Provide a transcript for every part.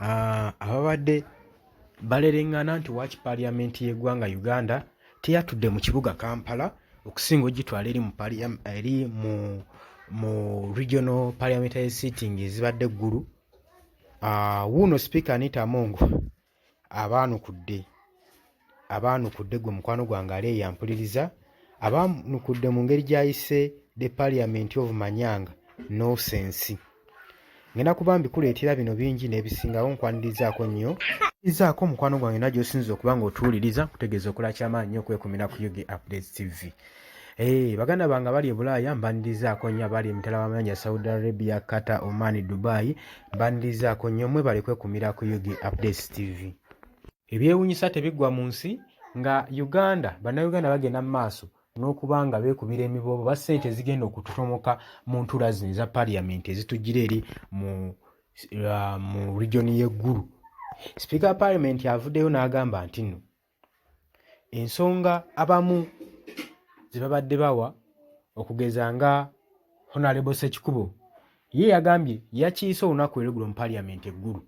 Ababadde balereŋŋana nti waaki parliament y'eggwanga Uganda teyatudde mu kibuga Kampala okusinga ogitwala eri mu eri mu mu regional parliamentary sitting ezibadde Ggulu. Wuuno sipiika Anita Among abaanukudde abaanukudde gwe mukwano gwange ali eyo ampuliriza abaanukudde mu ngeri gy'ayise the parliament of manyanga nonsense. Ngenda kuba mbikuleetera bino bingi n'ebisingawo nkwanirizaako nnyo izaako mukwano gwange na gy'osinza okuba ng'otuwuliriza nkutegeeza okola kyamaanyi nnyo okwekumira ku UG Updates TV. Hey, eh, baganda bange abali e Bulaaya mbanirizaako nnyo abali emitala w'amayanja Saudi Arabia, Qatar, Oman, Dubai mbanirizaako nnyo mwebale kwekumira ku UG Updates TV. Ebyewunyisa tebiggwa mu nsi nga Uganda bannayuganda bagenda mu maaso n'okuba nga beekubira emiboobo ba ssente ezigenda okutotomoka mu ntuula zino eza parliament ezitujjira eri mu, mu region y'eggulu. Sipiika wa parliament avuddeyo n'agamba nti nno ensonga abamu ze babadde bawa okugeza nga Honorable Ssekikubo ye yagambye yakiise olunaku olweggulo mu parliament eggulu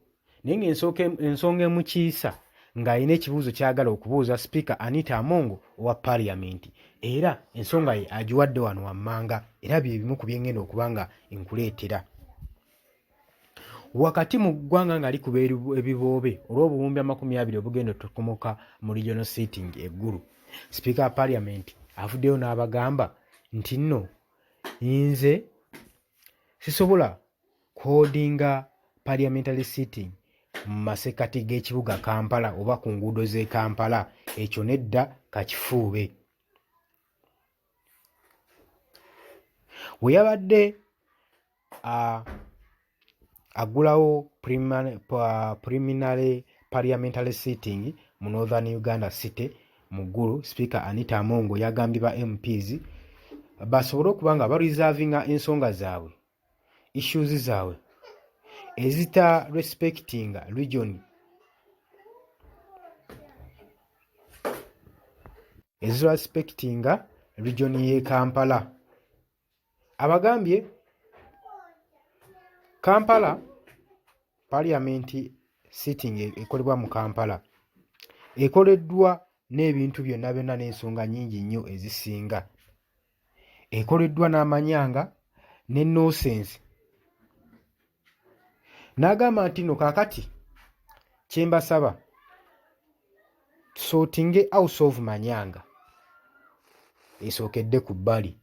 naye ng'ensonga emukiisa ng'alina ekibuuzo ky'ayagala okubuuza sipiika Anita Among owa parliament era ensonga ye agiwadde wano wammanga era bye bimu ku bye ngenda okuba nga nkuleetera. Wakati mu ggwanga nga likuba ebiboobe olw'obuwumbi 20 obugenda otukomoka mu regional sitting e Gulu, sipiika wa parliament avuddeyo n'abagamba nti nno nze sisobola kuholdinga parliamentary sitting mu masekkati g'ekibuga Kampala oba ku nguudo z'e Kampala ekyo nedda kakifuube. We yabadde aggulawo preliminary parliamentary sitting mu Northern Uganda City mu Gulu, Sipiika Anita Among yagambye ba MPs basobole okuba nga bareservinga ensonga zaabwe, issues zaabwe ezita respectinga region ezirespectinga region y'e Kampala. Abagambye Kampala parliament sitting ekolebwa mu Kampala ekoleddwa n'ebintu byonna byonna n'ensonga nnyingi nnyo ezisinga ekoleddwa n'amanyanga ne nonsense n'agamba nti no kaakati kye mbasaba tusootinge house of manyanga esookedde ku bbali.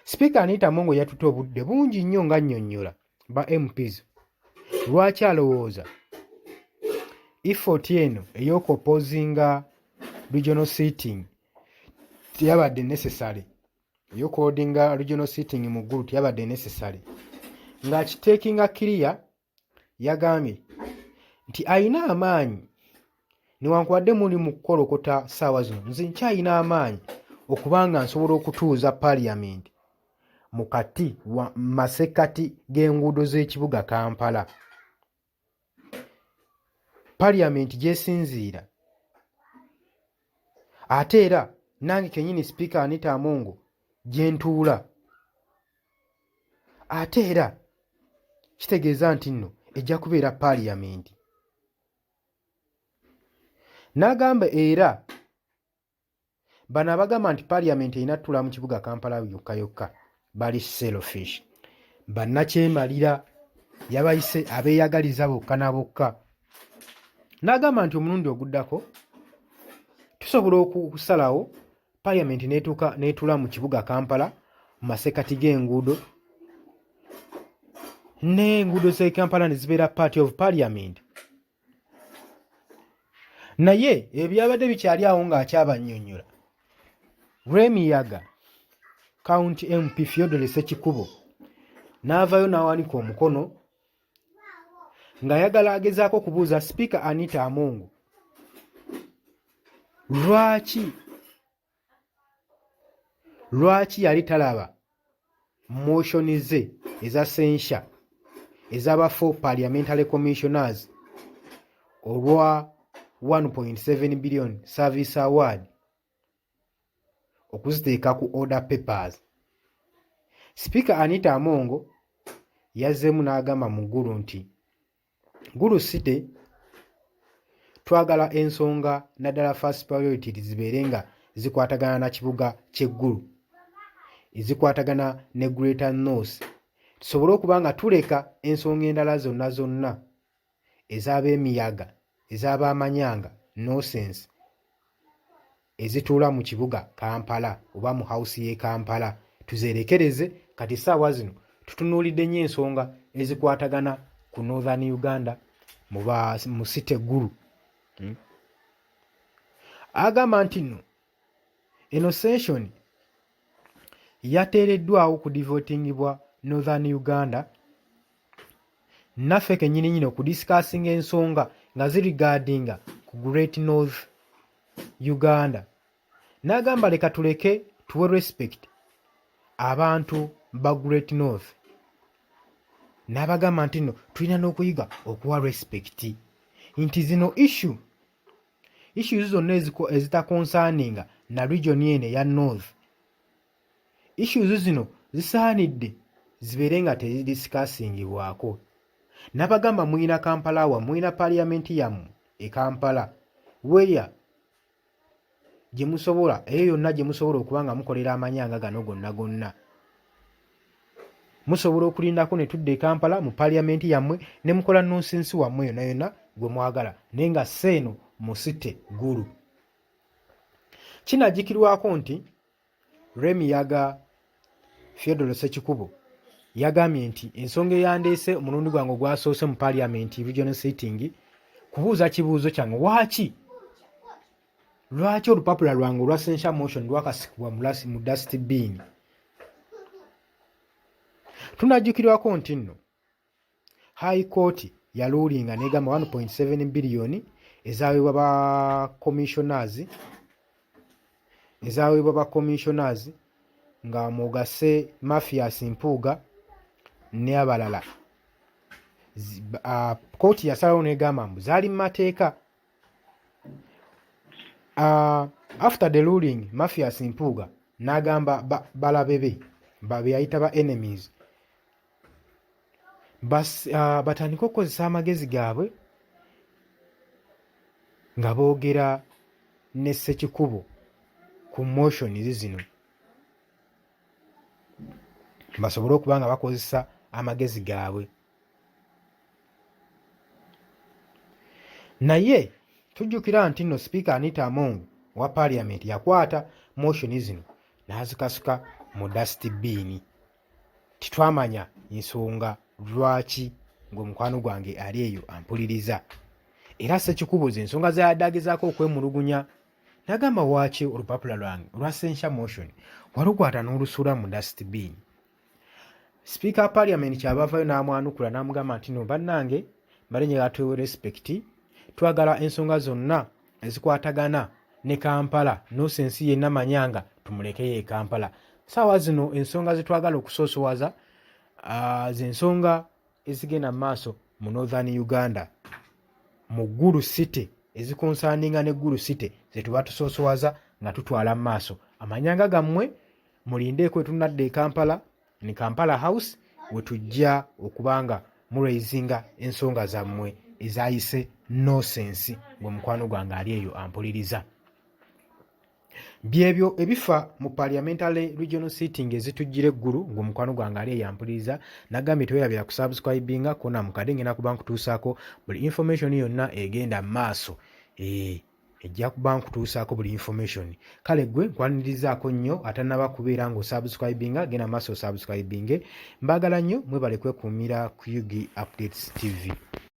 Sipiika Anita Among yatutte obudde bungi nnyo ng'annyonnyola ba MPs lwaki alowooza effort eno ey'okuopposinga regional seating teyabadde necessary ey'okuholdinga regional seating mu Gulu teyabadde necessary ng'akiteekinga clear. Yagambye nti alina amaanyi newankubadde muli mu kukolokota ssaawa zino nze nkyalina amaanyi okuba nga nsobola okutuuza parliament mu kati wa masekkati g'enguudo z'ekibuga Kampala. Parliament gy'esinziira ate era nange kennyini sipiika Anita Among gye ntuula ate era kitegeeza nti nno ejja kubeera parliament. N'agamba era bano abagamba nti parliament erina tuula mu kibuga Kampala yokka yokka bali selfish, bannakyemalira, yabayise abeeyagaliza bokka na bokka. N'agamba nti omulundi oguddako tusobola okusalawo parliament n'etuuka n'etuula mu kibuga Kampala mu masekkati g'enguudo n'enguudo z'e Kampala ne zibeera part of parliament. Naye ebyabadde bikyali awo ng'akyabannyonnyola, Lwemiyaga County MP Theodore Ssekikubo n'avaayo n'awanika omukono ng'ayagala agezaako okubuuza Sipiika Anita Among lwaki lwaki yali talaba motion ze eza censure ez'aba four parliamentary commissioners olwa 1.7 billion service award okuziteeka ku order papers. Sipiika Anita Among yazzeemu n'agamba mu Gulu nti Gulu City twagala ensonga naddala first priority zibeere nga zikwatagana na kibuga ky'e Gulu, ezikwatagana ne Greater North, tusobole okuba nga tuleka ensonga endala zonna zonna ez'ab'emiyaga, ez'abamanyanga, nonsense ezituula mu kibuga Kampala oba mu house y'e Kampala tuzeerekereze. Kati essaawa zino tutunuulidde nnyo ensonga ezikwatagana ku Northern Uganda mu city Gulu. Agamba nti nno eno session yateereddwawo kudevotingibwa Northern Uganda naffe kennyini nyini okudiscussinga ensonga nga ziregardinga ku Great North Uganda. N'agamba leka tuleke tuwe respect abantu ba Great North, n'abagamba nti nno tulina n'okuyiga okuwa respect nti zino issues zonna ezitaconcerninga na region eno eya North, issues zino zisaanidde zibeere nga tezidiscussingibwako. N'abagamba muyina Kampala wa muyina parliament yammwe e Kampala weya gye musobola eyo yonna gye musobola okuba nga mukolera amanyanga gano gonna gonna, musobola okulindako ne tudda e Kampala mu parliament yammwe ne mukola nonsense wammwe yonna yonna gwe mwagala, naye nga seeno mu city Gulu. Kinajjukirwako nti Lwemiyaga Theodore Ssekikubo yagambye nti ensonga eyandeese omulundi gwange ogwasoose mu parliament regional sitting kubuuza kibuuzo kyange, waaki lwaki olupapula lwange olwa censure motion lwakasikibwa mu dust bin. Tunajjukirwako nti nno High Court yarulinga negamba 1.7 biliyoni ezaweebwa ba commissioners, ezaweebwa ba commissioners nga mwogase Mathias Mpuuga n'abalala, kooti yasalawo negamba mbu zaali mu mateeka. After the ruling, Mathias Mpuuga n'agamba balabe be be yayita ba enemies batandike okukozesa amagezi gaabwe nga boogera ne Ssekikubo ku motions zino, basobole okuba nga bakozesa amagezi gaabwe. Naye tujjukira nti nno Sipiika Anita Among owa parliament yakwata motion zino n'azikasuka mu dust bin. Titwamanya nsonga lwaki ng'omukwano gwange ali eyo ampuliriza. Era Ssekikubo ze ensonga zayadde agezaako okwemulugunya n'agamba waaki olupapula lwange olwa censure motion walukwata n'olusuula mu dust bin. Sipiika wa parliament kyava avayo n'amwanukula n'amugamba nti no bannange mbadde njagala tuwewe respect, twagala ensonga zonna ezikwatagana ne Kampala, nonsense yenna manyanga tumulekeyo e Kampala. Saawa zino ensonga zetwagala okusoosowaza zensonga ezigenda mu maaso mu Northern Uganda mu Gulu City, eziconcerninga ne Gulu City zetuba tusoosowaza nga tutwala mu maaso amanyanga gammwe. Mulindeeko etunadda e Kampala ni Kampala House wetujja okuba nga muraisinga ensonga zammwe ezayise nonsense gwe mukwano gwange ali eyo ampuliriza. Byebyo ebifa mu parliamentary regional sitting ezitujjira eggulu. Ng'omukwano gwange ali eyo ampuliriza, nagambye tewerabira kusubscribinga kona mukadde, ngenda kuba nkutuusaako buli information yonna egenda mu maaso, ejja kuba nkutuusaako buli information. Kale gwe nkwanirizaako nnyo atannaba kubeera ng'osubscribinga, genda maaso osubscribinge. Mbaagala nnyo, mwebale kwekuumira ku UG Updates TV.